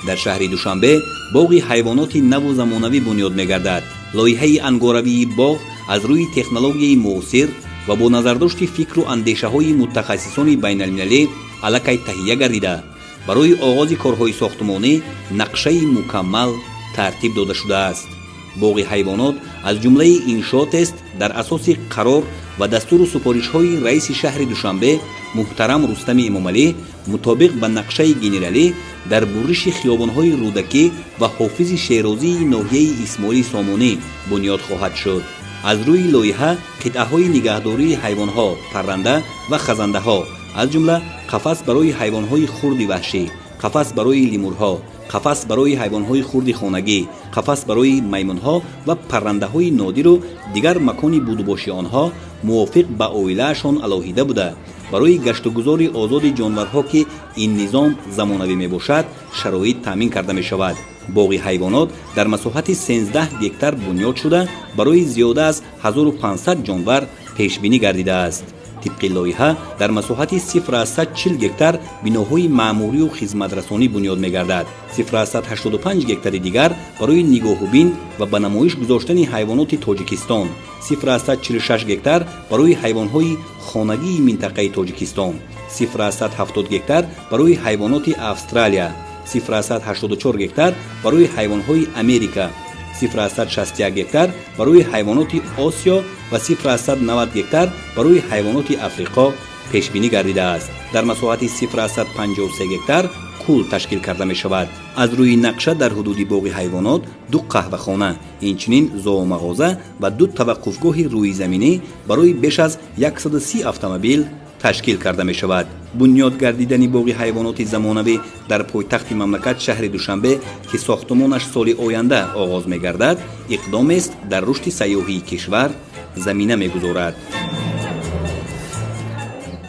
Дар шаҳри Душанбе боғи ҳайвоноти наву замонавӣ бунёд мегардад. Лоиҳаи ангоравии боғ аз рӯи технологияи муосир ва бо назардошти фикру андешаҳои мутахассисони байналмилалӣ аллакай таҳия гардида, барои оғози корҳои сохтумонӣ нақшаи мукаммал тартиб дода шудааст. Боғи ҳайвонот аз ҷумлаи иншоотест дар асоси қарор ва дастуру супоришҳои раиси шаҳри Душанбе муҳтарам Рустами Эмомалӣ мутобиқ ба нақшаи генералӣ дар буриши хиёбонҳои Рӯдакӣ ва Ҳофизи Шерозии ноҳияи Исмоили Сомонӣ бунёд хоҳад шуд. Аз рӯи лоиҳа қитъаҳои нигаҳдории ҳайвонҳо, парранда ва хазандаҳо, аз ҷумла қафас барои ҳайвонҳои хурди ваҳшӣ, қафас барои лемурҳо, қафас барои ҳайвонҳои хурди хонагӣ, қафас барои маймунҳо ва паррандаҳои нодиру дигар макони будубоши онҳо мувофиқ ба оилаашон алоҳида буда, барои гаштугузори озоди ҷонварҳо, ки ин низом замонавӣ мебошад, шароит таъмин карда мешавад. Боғи ҳайвонот дар масоҳати 13 гектар бунёд шуда, барои зиёда аз 1500 ҷонвар пешбинӣ гардидааст. Тибқи лоиҳа дар масоҳати 0,40 гектар биноҳои маъмурию хизматрасонӣ бунёд мегардад, 0,85 гектари дигар барои нигоҳубин ва ба намоиш гузоштани ҳайвоноти Тоҷикистон, 0,46 гектар барои ҳайвонҳои хонагии минтақаи Тоҷикистон, 0,70 гектар барои ҳайвоноти Австралия, 0,84 гектар барои ҳайвонҳои Америка, 0,61 гектар барои ҳайвоноти Осиё ва 0,90 гектар барои ҳайвоноти Африқо пешбинӣ гардидааст. Дар масоҳати 0,53 гектар кӯл ташкил карда мешавад. Аз рӯи нақша дар ҳудуди боғи ҳайвонот ду қаҳвахона, инчунин зоомағоза ва ду таваққуфгоҳи рӯизаминӣ барои беш аз 130 автомобил ташкил карда мешавад. Бунёд гардидани боғи ҳайвоноти замонавӣ дар пойтахти мамлакат, шаҳри Душанбе, ки сохтумонаш соли оянда оғоз мегардад, иқдомест дар рушди сайёҳии кишвар замина мегузорад.